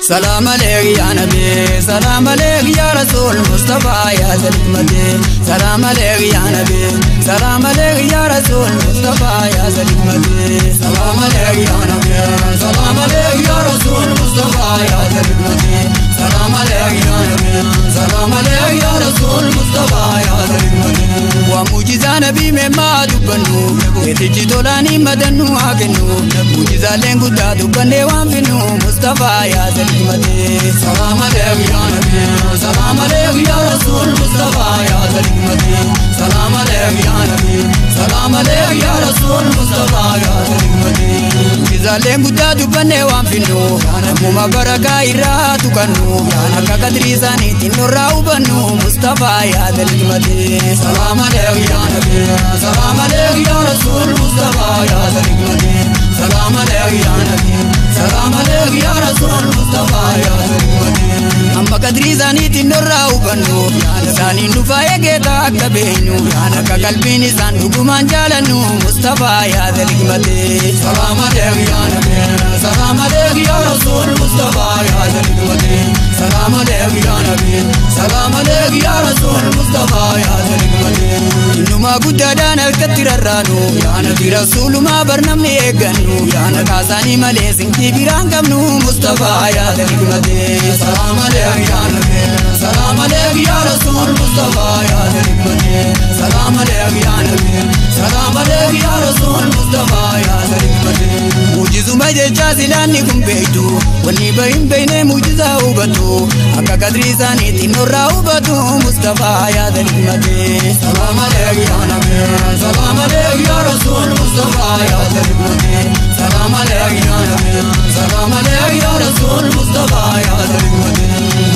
سلام عليك يا نبي سلام عليك يا رسول مصطفى يا سلمتي سلام عليك يا نبي سلام عليك يا رسول مصطفى يا سلمتي سلام عليك يا نبي سلام عليك يا رسول مصطفى يا سلمتي سلام عليك يا نبي سلام عليك يا رسول مصطفى يا سلمتي ومعجزة نبي مما دبنو يتجي تولاني مدنو هاكنو معجزة لينغو دبني وانفنو مصطفى يا سلمتي سلام عليك يا نبي سلام عليك يا رسول مصطفى يا سلمتي سلام عليك يا نبي سلام عليك يا رسول مصطفى يا سلمتي معجزة لينغو دبني وانفنو نمو بركة إراتو كنو أكا قدري ساني تنو بنو مصطفى يا سلمتي سلام عليك يا نبي سلام عليك يا رسول مصطفى يا سلمتي سلام عليك يا نبي سلام عليك يا رسول مصطفى يا سلمتي أما قدري ساني تنو بنو ساني نفايا جيتا كبينو أكا قلبي نسان نقومان جالنو مصطفى يا سلمتي سلام عليك يا نبي سلام عليك يا رسول مصطفى يا سلمتي سلام عليك يا نبي سلام عليك يا رسول مصطفى يا سلمتي إنما قدادان الكتر الرانو يا نبي رسول ما برنمني إيقنو يا نكاساني مليسن كبيران قمنو مصطفى يا سلمتي سلام عليك يا نبي سلام عليك يا رسول مصطفى يا سلمتي سلام عليك يا نبي سلام عليك يا رسول مصطفى يا سلمتي معجز مجد جازلاني كن بيتو وني بين بين معجزة وبتو أكا قدري ساني تنور وبتو مصطفى يا سلمتي سلام عليك يا نبي سلام عليك يا رسول مصطفى يا سلمتي سلام عليك يا نبي سلام عليك يا رسول مصطفى يا سلمتي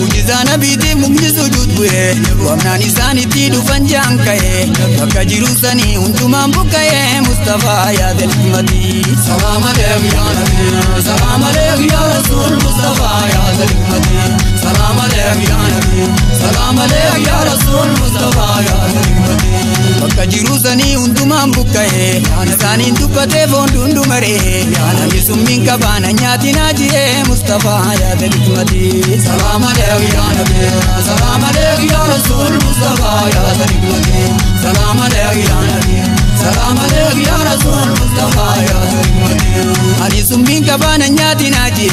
معجزة نبي مجلس وجود بوه وامناني ساني تيدو فنجان كه بكا جروساني هندومان بكه مصطفى يا سلمتي سلام عليك يا نبي سلام عليك يا رسول مصطفى يا سلمتي سلام عليك يا نبي سلام عليك يا رسول مصطفى يا سلمتي بكا جروساني هندومان بكه ساني دبته فوندو مري يا نبي سمين كبانا نياتي ناجي مصطفى يا سلمتي سلام عليك يا نبي سلام عليك يا رسول مصطفى يا سلمتي سلام عليك يا نبي سلام عليك يا رسول مصطفى يا سلمتي أني سمين كبانا نياتي ناجي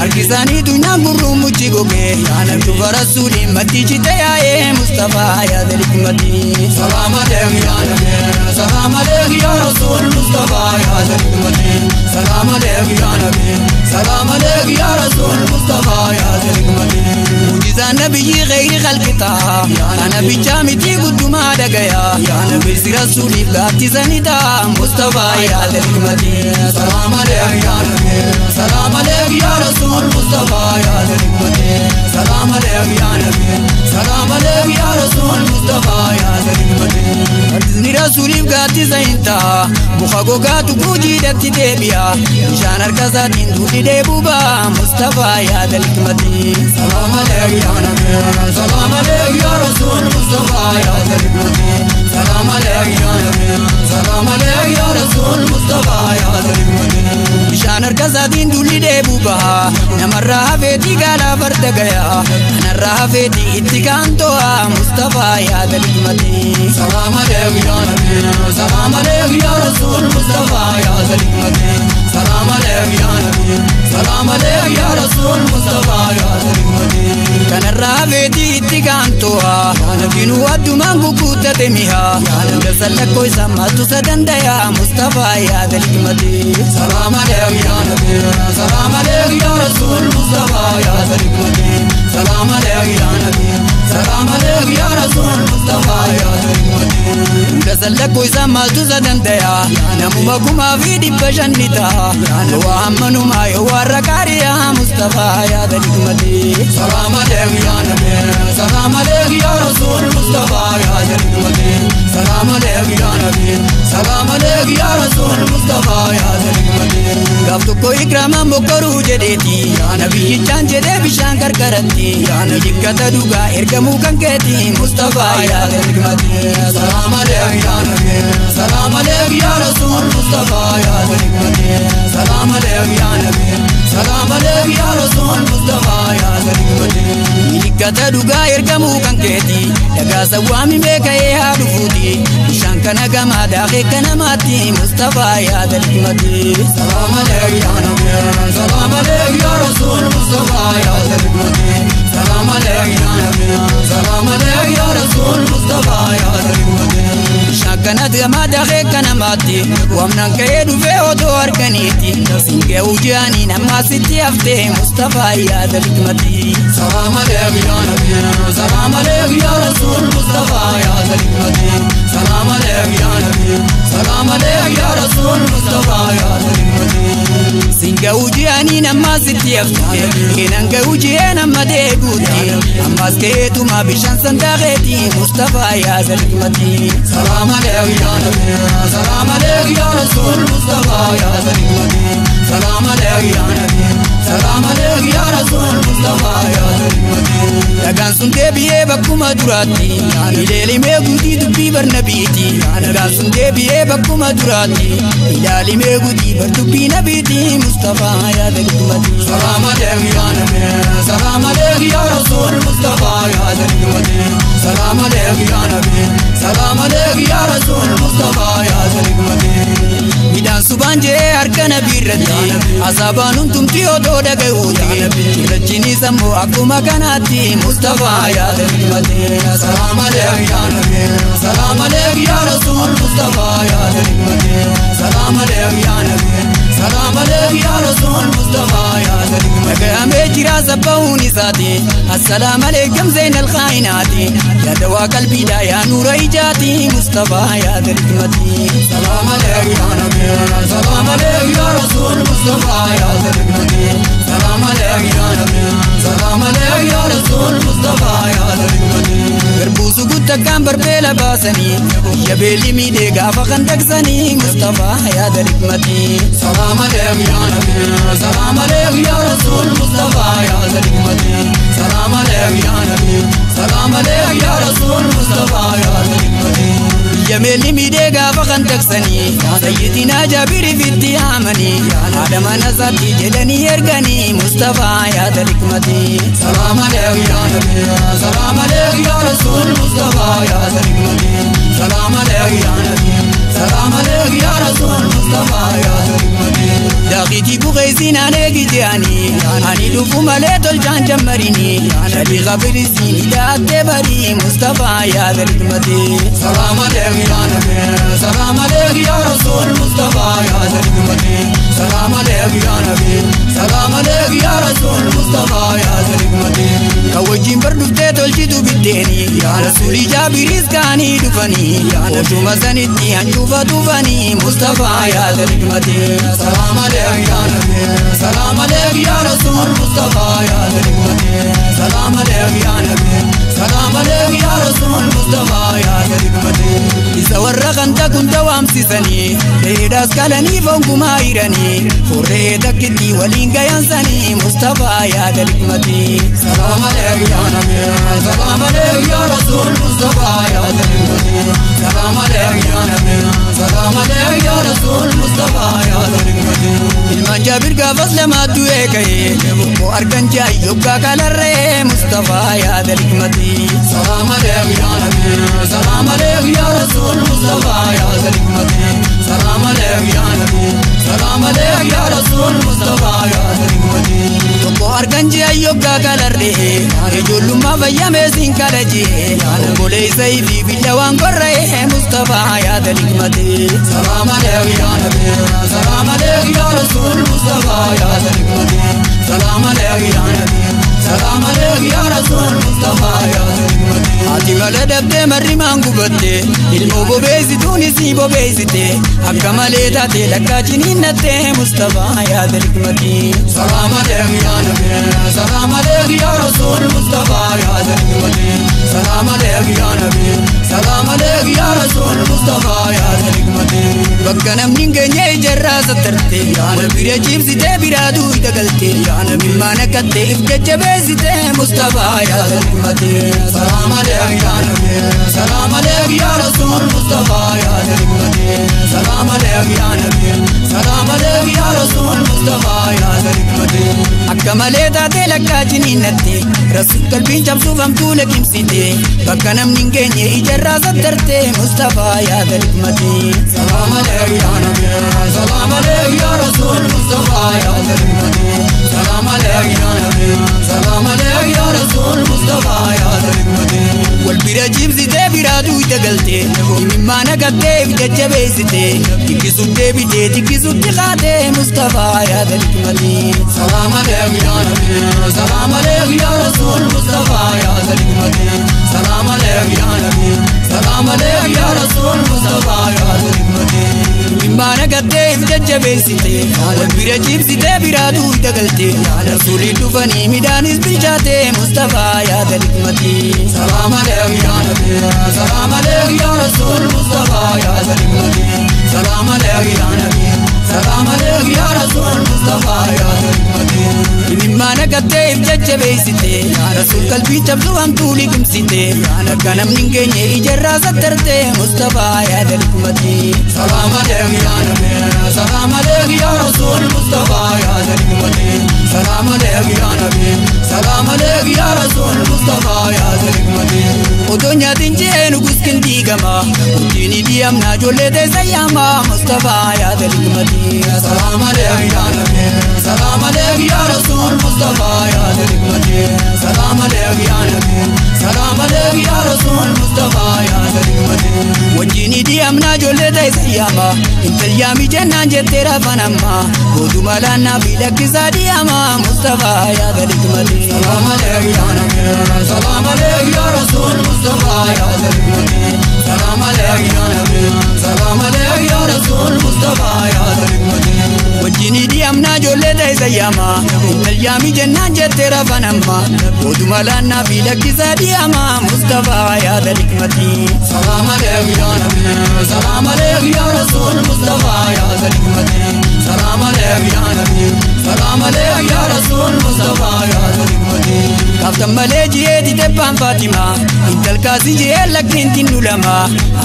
أركساني دنيا قرم مجيبوكي يا نبي رسولي ما تيجي تيا مصطفى يا سلمتي سلام عليك يا نبي سلام عليك يا رسول مصطفى يا سلمتي سلام عليك يا نبي سلام عليك يا رسول مصطفى يا سلمتي معجزة نبي غير خلقتا يا نبي جامتي قدما دغيا يا نبي رسولي باتي مصطفى يا سلمتي سلام عليك يا نبي سلام عليك يا رسول مصطفى يا سلمتي سلام عليك يا نبي سلام عليك يا رسول مصطفى يا سلمتي أرزني رسولي باتي زينتا بخاقوكاتو بوجي دتي ديبيا شان أركزاتين دولي ديبوبا مصطفى يا سلمتي سلام عليك يا نبي سلام عليك يا رسول مصطفى يا سلمتي سلام عليك يا نبي سلام عليك يا رسول مصطفى يا سلمتي شان أركزاتين دولي ديبوبا نمر هفيتي قالا فرد گیا نر هفيتي اتكانتوا مصطفى يا سلمتي سلام عليك يا نبي سلام عليك يا رسول مصطفى يا سلمتي سلام عليك يا نبي سلام عليك يا رسول مصطفى يا سلمتي كان الرافيتي اتكانتوا نبي ودمان كوكوتا تميها دسلك كوي سماتو سدنديا مصطفى يا سلمتي سلام عليك يا نبي سلام عليك يا رسول مصطفى يا سلمتي سلام عليك يا نبي سلام عليك يا رسول مصطفى يا سلمتي دسلك كوي سماتو سدنديا نمو في دبشنتا وامنو ما يوركاريا مصطفى يا سلمتي سلام عليك يا نبي سلام عليك يا رسول مصطفى يا سلمتي سلام عليك يا نبي سلام عليك يا رسول مصطفى يا سلمتي قفتو كوي إكراما مكرو جديتي يا نبي جان جدي بشان كركرتي يا نبي كتدوغا إرقمو كنكتي مصطفى يا سلمتي سلام عليك يا نبي سلام عليك يا رسول مصطفى يا سلمتي سلام عليك يا نبي سلام عليك يا رسول مصطفى. Ergata dhugaa ergamuu kan keeti dhagaa sawwaami meeka'ee haa dhufuuti bishaan kana gamaa daakee kanamaatti Mustafaa yaada hikmati. Salaam aleek yaa Nabi, salaam aleek yaa Rasuul Mustafaa yaada hikmati. Salaam aleek yaa Nabi, salaam aleek yaa Rasuul Mustafaa yaada hikmati. Bishaan kana gamaa daakee kanamaatti waamnaan ka'ee dhufee otoo arganiiti singee ujaanii namaa sitti haftee Mustafaa yaada hikmati. Salaam aleek yaa Nabi, salaam aleek yaa Rasuul Mustafaa yaada hikmati. Salaam aleek yaa Nabi, salaam aleek yaa Rasuul Mustafaa yaada hikmati. Singa ujaanii namaa sitti haftee keenan ujee nama deebuuti ammas ka'eetuma bishaan sandaaqeeti Mustafaa yaada hikmati. Salaam aleek yaa Nabi, salaam aleek yaa Rasuul Mustafaa yaada hikmati. Salaam aleek yaa Nabi, salaam aleek yaa Rasuul Mustafaa yaada hikmati. Dhagaan sun deebi'ee bakkuma duraatti ilaalimee guutii dubbii barnabiiti. Dhagaan sun deebi'ee bakkuma duraatti ilaalimee guutii bar dubbii nabiiti Mustafaa yaada hikmati. Salaam aleek yaa Nabi, salaam aleek yaa Rasuul Mustafaa yaada hikmati. Salaam aleek yaa Nabi, salaam aleek yaa Rasuul Mustafaa yaada hikmati. Midhaan subaan jee harka nabii irratti asaabaan hundumti odoo dhaga'uuti cirrachiinis ammoo akkuma kanaatti Mustafaa yaada hikmati. Salaam aleek yaa Nabi, salaam aleek yaa Rasuul Mustafaa yaada hikmati. Salaam aleek yaa Nabi, salaam aleek yaa Rasuul Mustafaa yaada hikmati. Dhaga'amee jira sabba'uun isaati assalaam aleekum zeenal khaayinaati yaa dawaa qalbiidhaa yaa nuura ijaati Mustafaa yaada hikmati. Salaam aleek yaa Nabi, salaam aleek yaa Rasuul Mustafaa yaada hikmati. Salaam aleek yaa Nabi, salaam aleek yaa Rasuul Mustafaa yaada hikmati. Garbuusu guttakkaan barbeela baasanii biyya beelli miidhee gaafa kan daqsanii Mustafaa yaada hikmati. Salaam aleek yaa Nabi, salaam aleek yaa Rasuul Mustafaa yaada hikmati. Salaam aleek yaa Nabi, salaam aleek yaa Rasuul Mustafaa yaada hikmati. Biyya beelli miidhee gaafa kan daqsanii sayyidinaa Jaabiri fitti haamanii haadha mana isaatti jedhanii erganii Mustafaa yaada hikmati. Salaam aleek yaa Nabi, salaam aleek yaa Rasuul Mustafaa yaada hikmati. Salaam aleek yaa Nabi, salaam aleek yaa Rasuul Mustafaa yaada hikmati. Daakitii buqeessiin aneegi je'anii ani dhufu malee tolchaan jammarini shaliiqa birisiin hidhaattee barii Mustafaa yaada hikmati. Salaam aleek yaa Nabi, salaam aleek yaa Rasuul Mustafaa yaada hikmati. Salaam aleek yaa Nabi, salaam aleek yaa Rasuul Mustafaa yaada hikmati. Kan wajjin bar dhuftee tolchitu biddeeni Rasuulii Jaabiriis kaanii dhufanii otuma sanitti hancuufa tufanii Mustafaa yaada hikmati. Salaam aleek yaa Nabi, salaam aleek yaa Rasuul Mustafaa yaada hikmati. Salaam aleek yaa Nabi, salaam aleek yaa Rasuul Mustafaa yaada hikmati. Isa warra kan takun tawaamsisanii dheedhaas qalanii foon gumaa hiranii furree takkitti waliin gayansanii Mustafaa yaada hikmati. Salaam aleek yaa Nabi, salaam aleek yaa Rasuul Mustafaa yaada hikmati. Salaam aleek yaa Nabi, salaam aleek yaa Rasuul Mustafaa yaada hikmati. Ilmaan Jaabir gaafas lamaatu eega'ee tokko argan jaayi yoggaa kalarree Mustafaa yaada hikmati. Salaam aleek yaa Nabi, salaam aleek yaa Rasuul Mustafaa yaada hikmati. Salaam aleek yaa Nabi, salaam aleek yaa Rasuul Mustafaa yaada hikmati. Tokko argan jaayi yoggaa kalarree ijoollummaa fayyamee siin kalajee obboleessa ifii billa waan gorra'ee Mustafaa yaada hikmati. Salaam aleek yaa Nabi, salaam aleek yaa Rasuul Mustafaa yaada hikmati. Salaam aleek yaa Nabi, salaam aleek yaa Rasuul Mustafaa yaada hikmati. Ati malee dhabdee marrimaan gubatte ilmoo bobeessituun isii bobeessite akka malee taate lakkaa ciniinnatte Mustafaa yaada hikmati. Salaam aleek yaa Nabi, salaam aleek yaa Rasuul Mustafaa yaada hikmati. Salaam aleek yaa Nabi, salaam aleek yaa Rasuul Mustafaa yaada hikmati. Bakka namni hin geenye ijarraa sattarte wal bira ciibsitee biraa duuta galte ilmaan akkattee if jajjabeessite Mustafaa yaada hikmati. Salaam aleek yaa Nabi, salaam aleek yaa Rasuul Mustafaa yaada hikmati. Salaam aleek yaa Nabi, salaam aleek yaa Rasuul Mustafaa yaada hikmati. Akka Malee taatee lakkaa jiniinnatte Rasuul qalbiin cabsuuf hamtuu liqimsite bakka namni hin geenye ijarraa sattarte Mustafaa yaa zalikmate. Salaam aleek yaa Nabi, salaam aleek yaa Rasuul Mustafaa yaa zalikmate. Salaam aleek yaa Nabi, salaam aleek yaa Rasuul Mustafaa yaa zalikmate. Wal bira ciibsitee biraa duuta galte imimmaan haqatteef jajjabeessite tikkisuuf deebitee tikkisutti kaatee Mustafaa yaa zalikmate. Salaam aleek yaa Nabi, salaam aleek yaa Rasuul Mustafaa yaa zalikmate. Salaam aleek yaa Nabi, salaam aleek yaa Rasuul Mustafaa yaa zalikmate. Imimmaan haqatteef jajjabeessite wal bira ciibsitee biraa duuta galte Rasuulii dhufanii midhaanis bilchaate Mustafaa yaa zalikmate. Salaam aleek yaa Nabi, salaam aleek yaa Rasuul Mustafaa yaa zalikmate. Salaam aleek yaa Nabi, salaam aleek yaa Rasuul Mustafaa yaa zalikmate. Imimmaan haqatteef jajjabeessite Rasuul qalbii cabsuu hamtuu liqimsite akka namni hin geenye ijarraa sattarte Mustafaa yaa zalikmate. Salaam aleek yaa Nabi, salaam aleek yaa Rasuul Mustafaa yaa zalikmate. Salaam aleek yaa Nabi, salaam aleek yaa Rasuul Mustafaa yaa zalikmate. Odoo nyaatiin je'ee nugus kindiigama wajjin idiyamnaa ijoollee teessa yaama Mustafaa yaa zalikmate. Salaam aleek yaa Nabi, salaam aleek yaa Rasuul Mustafaa yaa zalikmate. Salaam aleek yaa Nabi, salaam aleek yaa Rasuul Mustafaa yaa zalikmate. Wajjin idiyamnaa ijoollee teessa yaama intal yaami jennaan jettee rafan amma booduma laannaa fi lakkisaa dhiyaama Mustafaa yaa zalikmate. Salaam aleek yaa Nabi, salaam aleek yaa Rasuul Mustafaa yaa zalikmate. Salaam aleek yaa Nabi, salaam aleek yaa Rasuul Mustafaa yaa zalikmate. Wajjin idiyamnaa ijoollee teessa yaama intal yaami jennaan jettee rafan amma booduma laannaa fi lakkisaa dhiyaama Mustafaa yaa zalikmate. Salaam aleek yaa Nabi, salaam aleek yaa Rasuul Mustafaa yaa zalikmate. Salaam aleek yaa Nabi, salaam aleek yaa Rasuul Mustafaa yaa zalikmate. Kaaftan malee ji'ee ditebbaan Faatimaa intal kaasi ji'ee lakkiin tinnu lama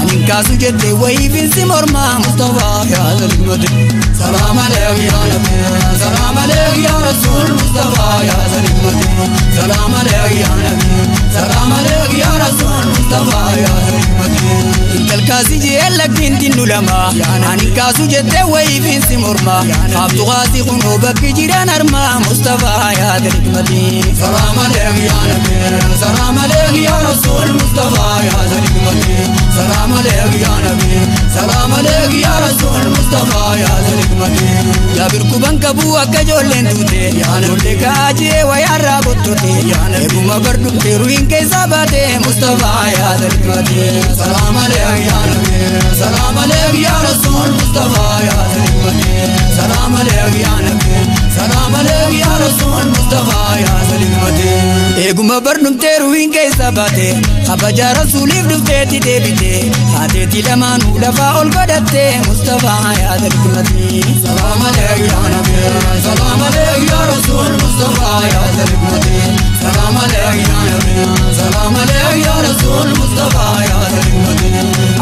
anin kaasu jettee wayiifin si mormaa Mustafaa yaa zalikmate. Salaam aleek yaa Nabi, salaam aleek yaa Rasuul Mustafaa yaa zalikmate. Salaam aleek yaa Nabi, salaam aleek yaa Rasuul Mustafaa yaa zalikmate. Intal kaasi ji'ee lakkiin tinnu lama anin kaasu jettee wayiifin si mormaa kaaftu kaasi kunoo bakki jiran armaa Mustafaa yaa zalikmate. Salaam aleek yaa Nabi, salaam aleek yaa Rasuul Mustafaa yaa zalikmate. Salaam aleek yaa Nabi, salaam aleek yaa Rasuul Mustafaa yaa zalikmate. Jaabir kuban qabuu akka ijoolleen duute ijoollee ka'aa ji'ee wayaarraa bottote eeguma bardhuftee ruhiin keessaa baate Mustafaa yaa zalikmate. Salaam aleek yaa Nabi, salaam aleek yaa Rasuul Mustafaa yaa zalikmate. Salaam aleek yaa Nabi, salaam aleek yaa Rasuul Mustafaa yaa zalikmate. Eeguma bardhuftee ruhiin keessaa baate kabajaa Rasuuliif dhufteetti deebite haateetti lamaanuu lafaa ol godhatte Mustafaa yaa zalikmate. Salaam aleek yaa Nabi, salaam aleek yaa Rasuul Mustafaa yaa zalikmate. Salaam aleek yaa Nabi, salaam aleek yaa Rasuul Mustafaa yaa zalikmate.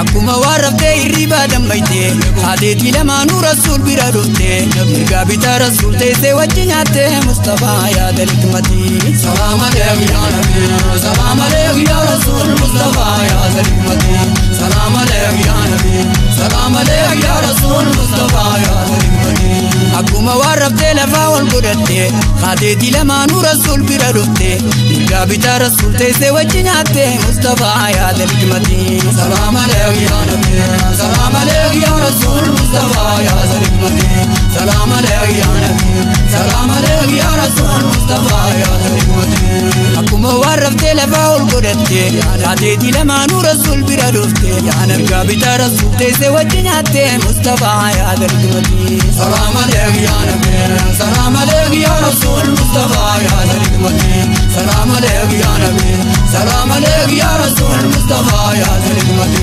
Akkuma waan raftee hirribaa dambayte haateetti lamaanuu Rasuul bira dhufte mirgaa bitaa Rasuul teessee wajji nyaatte Mustafaa yaa zalikmate. Salaam aleek yaa Nabi, salaam aleek yaa Rasuul Mustafaa yaa zalikmate. Salaam aleek yaa Nabi, salaam aleek yaa Rasuul Mustafaa yaa zalikmate. Akkuma waan raftee lafaa ol godhatte haateetti lamaanuu Rasuul bira dhufte mirgaa bitaa Rasuul teessee wajji nyaatte Mustafaa yaa zalikmate. Salaam aleek yaa Nabi, salaam aleek yaa Rasuul Mustafaa yaa zalikmate. Salaam aleek yaa Nabi, salaam aleek yaa Rasuul Mustafaa yaa zalikmate. Akkuma waan raftee lafaa ol godhatte haateetti lamaanuu Rasuul bira dhufte mirgaa bitaa Rasuul teessee wajji nyaatte Mustafaa yaa zalikmate. Salaam aleek yaa Nabi, salaam aleek yaa Rasuul Mustafaa yaa zalikmate. Salaam aleek yaa Nabi, salaam aleek yaa Rasuul Mustafaa yaa zalikmate.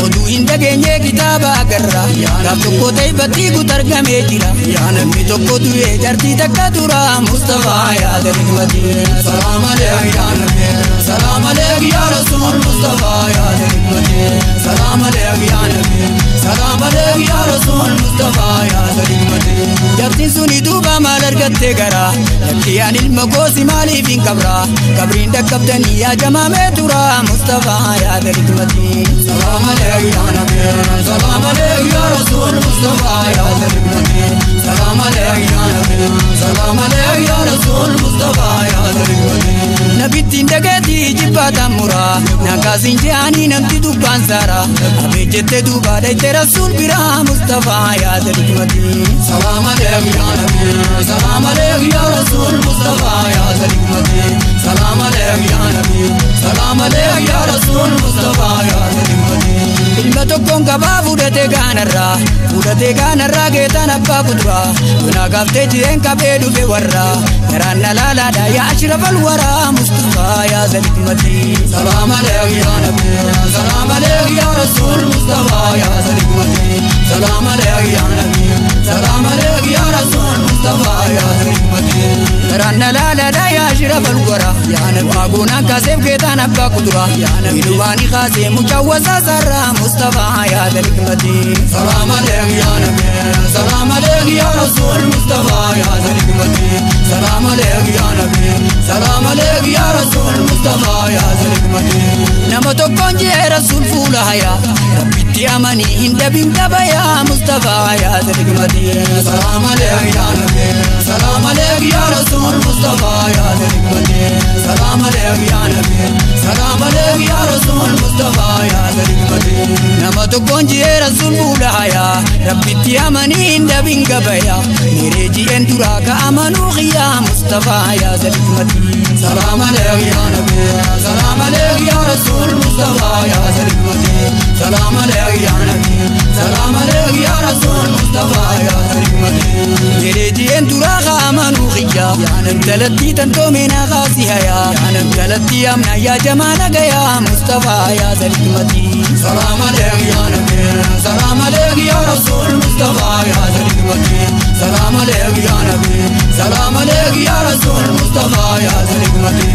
Oduu hin dhageenye kitaaba agarra gaaf tokko ta'e battii guutargamee jira namni tokko du'ee jartii takka dura Mustafaa yaa zalikmate. Salaam aleek yaa Nabi, salaam aleek yaa Rasuul Mustafaa yaa zalikmate. Salaam aleek yaa Nabi, salaam aleek yaa Rasuul Mustafaa yaa zalikmate. Jaartiin suni duuba maal argatte garaa lakkiyaan ilma goosi maaliif hin qabraa qabriin dhaqqabdanii yaa jamaamee tura Mustafaa yaa dalikmati. Salaam aleek yaa Nabi, salaam aleek yaa Rasuul Mustafaa yaa dalikmati. Salaam aleek yaa Nabi, salaam aleek yaa Rasuul Mustafaa yaa dalikmati. Nabittiin dhageetii jibbaataan muraa nankaasin je'anii namti dubbaan saaraa abee jette duuba dhayte Rasuul biraa Mustafaa yaa dalikmati. Salaam aleek yaa Nabi, salaam aleek yaa Rasuul Mustafaa yaa dalikmati. Salaam aleek yaa Nabi, salaam aleek yaa Rasuul Mustafaa yaa dalikmati. Ilma tokkoon qabaa fudhatee gaanarraa geetaan abbaa kuduraa yoonaa gaaftee jireen qabee dhufe warraa garaan na laalaadha yaa ashrafal waraa Mustafaa yaa zalikmati. Salaam aleek yaa Nabi, salaam aleek yaa Rasuul Mustafaa yaa zalikmati. Salaam aleek yaa Nabi, salaam aleek yaa Rasuul Mustafaa yaa zalikmati. Garaan na laalaadha yaa ashrafal waraa yaa Nabi waagoonaan kaaseef geetaan abbaa kuduraa miidhuwaani kaasee mucawwasaa sarraa Mustafaa yaa zalikmati. Salaam aleek yaa Nabi, salaam aleek yaa Rasuul Mustafaa yaa zalikmati. Salaam aleek yaa Nabi, salaam aleek yaa Rasuul Mustafaa yaa zalikmati. Nama tokkoon jee Rasuul fuula hayaa Rabbitti amanii hin dhabin qabayaa Mustafaa yaa zalikmati. Salaam aleek yaa Nabi, salaam aleek yaa Rasuul Mustafaa yaa zalikmati. Salaam aleek yaa Nabi, salaam aleek yaa Rasuul Mustafaa yaa zalikmati. Nama tokkoon jee Rasuul fuula hayaa Rabbitti amanii hin dhabin qabayaa Meeree ji'een duraa ka amanuu xiyyaa Mustafaa yaa zalikmati. Salaam aleek yaa Nabi, salaam aleek yaa Rasuul Mustafaa yaa zalikmati. Salaam aleek yaa Nabi, salaam aleek yaa Rasuul Mustafaa yaa zalikmati. Meeree ji'een duraa ka amanuu xiyyaa Intalattii tantoomina kaasi hayaa Intalattii amna yaa jamaa nagayaa Mustafaa yaa zalikmati. Salaam aleek yaa Nabi, salaam aleek yaa Rasuul Mustafaa yaa zalikmati. Salaam aleek yaa Nabi, salaam aleek yaa Rasuul Mustafaa yaa zalikmati.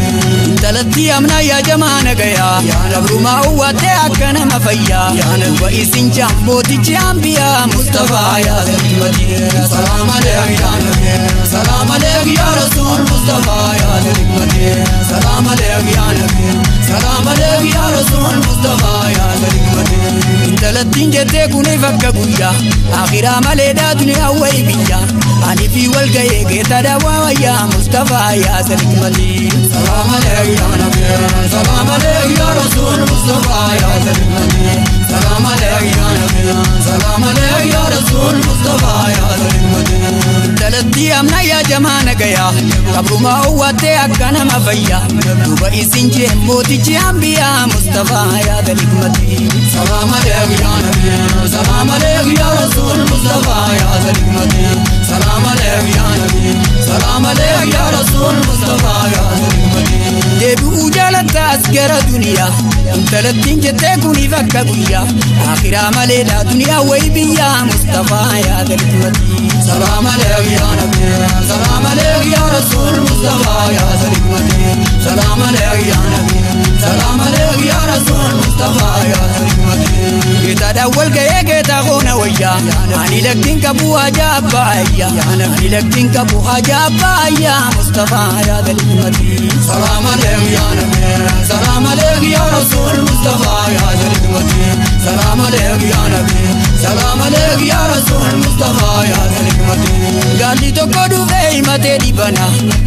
Intalattii amna yaa jamaa nagayaa Dabrumaa uwwattee akka nama fayyaa Duba isin jaan mootichi ambiyaa Mustafaa yaa zalikmati. Salaam aleek yaa Nabi, salaam aleek yaa Rasuul Mustafaa yaa zalikmati. Salaam aleek yaa Nabi, salaam aleek yaa Rasuul Mustafaa yaa zalikmati. Intalattiin jettee kuniif akka guyyaa akhiraa maleedhaa duniyaa wayi biyya ani fi wal ga'ee geeta daawaa wayyaa Mustafaa yaa zalikmati. Salaam aleek yaa Nabi, salaam aleek yaa Rasuul Mustafaa yaa zalikmati. Salaam aleek yaa Nabi, salaam aleek yaa Rasuul Mustafaa yaa zalikmati. Intalattii amna yaa jamaa nagayaa qabrumaa uwwattee akka nama fayyaa duuba isin jee mootichi ambiyaa Mustafaa yaa zalikmati. Salaam aleek yaa Nabi, salaam aleek yaa Rasuul Mustafaa yaa zalikmati. Salaam aleek yaa Nabi, salaam aleek yaa Rasuul Mustafaa yaa zalikmati. Deebi'uu jaalatta as gara duniyaa intalattiin jettee kuniif akka guyyaa akhiraa maleedhaa duniyaa wayi biyyaa Mustafaa yaa zalikmati. Salaam aleek yaa Nabi, salaam aleek yaa Rasuul Mustafaa yaa zalikmati. Salaam aleek yaa Nabi, salaam aleek yaa Rasuul Mustafaa yaa zalikmati. Geetaadhaan wal ga'ee geetaa koona wayyaa ani lakkiin qabu haja abbaa ayyaa ani lakkiin qabu haja abbaa ayyaa Mustafaa yaa zalikmati. Salaam aleek yaa Nabi, salaam aleek yaa Rasuul Mustafaa yaa zalikmati. Salaam aleek yaa Nabi, salaam aleek yaa Rasuul Mustafaa yaa zalikmati. Gaalli tokko dhufee himatee dhibana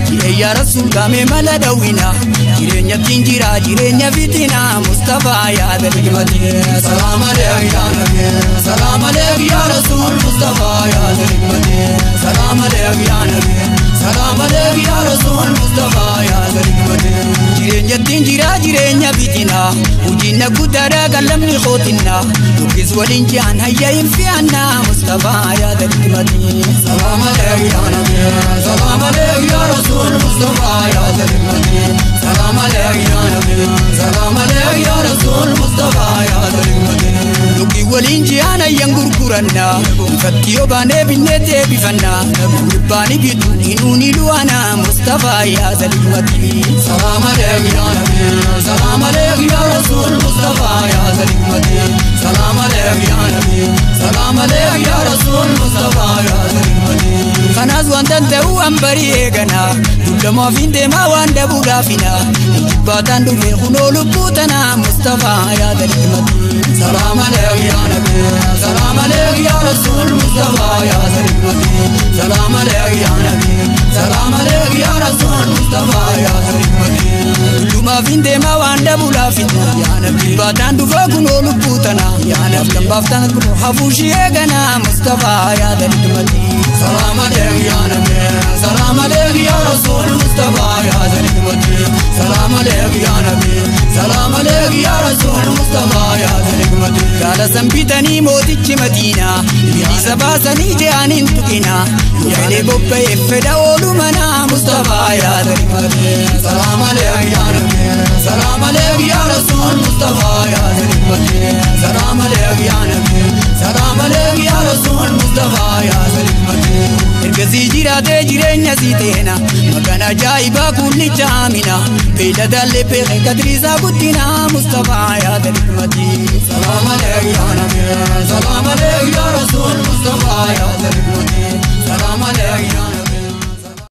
jireenya Rasuul kaamee mala dhawwina jireenyattiin jira jireenya fitinaa Mustafaa yaa zalikmati. Salaam aleek yaa Nabi, salaam aleek yaa Rasuul Mustafaa yaa zalikmati. Salaam aleek yaa Nabi, salaam aleek yaa Rasuul Mustafaa yaa zalikmati. Jireenyattiin jira jireenya fitinaa hojiin na guddaadha qallamni kootinnaa yookiis waliin ji'aan hayya hin fe'annaa Mustafaa yaa zalikmati. Salaam aleek yaa Nabi, salaam aleek yaa Rasuul Mustafaa yaa zalikmati. Salaam aleek yaa Nabi, salaam aleek yaa Rasuul Mustafaa yaa zalikmati. Yookiin waliin ji'aan ayyan gurgurannaa ifatti yoo baanee binnee deebifannaa gurbaani bitu hinuuni lu'anaa Mustafaa yaa zalikmati. Salaam aleek yaa Nabi, salaam aleek yaa Rasuul Mustafaa yaa zalikmati. Salaam aleek yaa Nabi, salaam aleek yaa Rasuul Mustafaa yaa zalikmati. Du'an danda'u an barii eegana dullamaa fi deemaa waan dabuudhaafina jibbaataan dhufe kunoo lubbuu tanaa Mustafaa yaada hikmati. Salaam aleek yaa Nabi, salaam aleek yaa Rasuul Mustafaa yaa Hikmati. Salaam aleek yaa Nabi, salaam aleek yaa Rasuul Mustafaa yaa Hikmati. Dullamaa fi deemaa waan dabuudhaafina Yaa Nabi, jibbaataan dhufe kunoo lubbuu tanaa Yaa Nabi, kan baaftan hafuushii eeganaa Mustafaa yaada hikmati. Salaam aleek yaa Nabi, salaam aleek yaa Rasuul Mustafaa yaa Hikmati. Salaam aleek yaa Nabi, salaam aleek yaa Rasuul Mustafaa yaa Hikmati. Gaala sanbitanii mootichi Madiinaa bilisa baasanii je'aniin tuqinaa fedhe bobba'eef fedha oolu manaa Mustafaa yaada hikmati. Salaam aleek yaa Nabi, salaam aleek yaa Rasuul Mustafaa yaa Hikmati. Salaam aleek yaa Nabi, salaam aleek yaa Rasuul Mustafaa yaa Hikmati. Ergasii jiraatee jireenya sii teena maqaan ajaa'ibaa kullicha amina beeyladaallee beekee kadriisaa guddinaa Mustafaa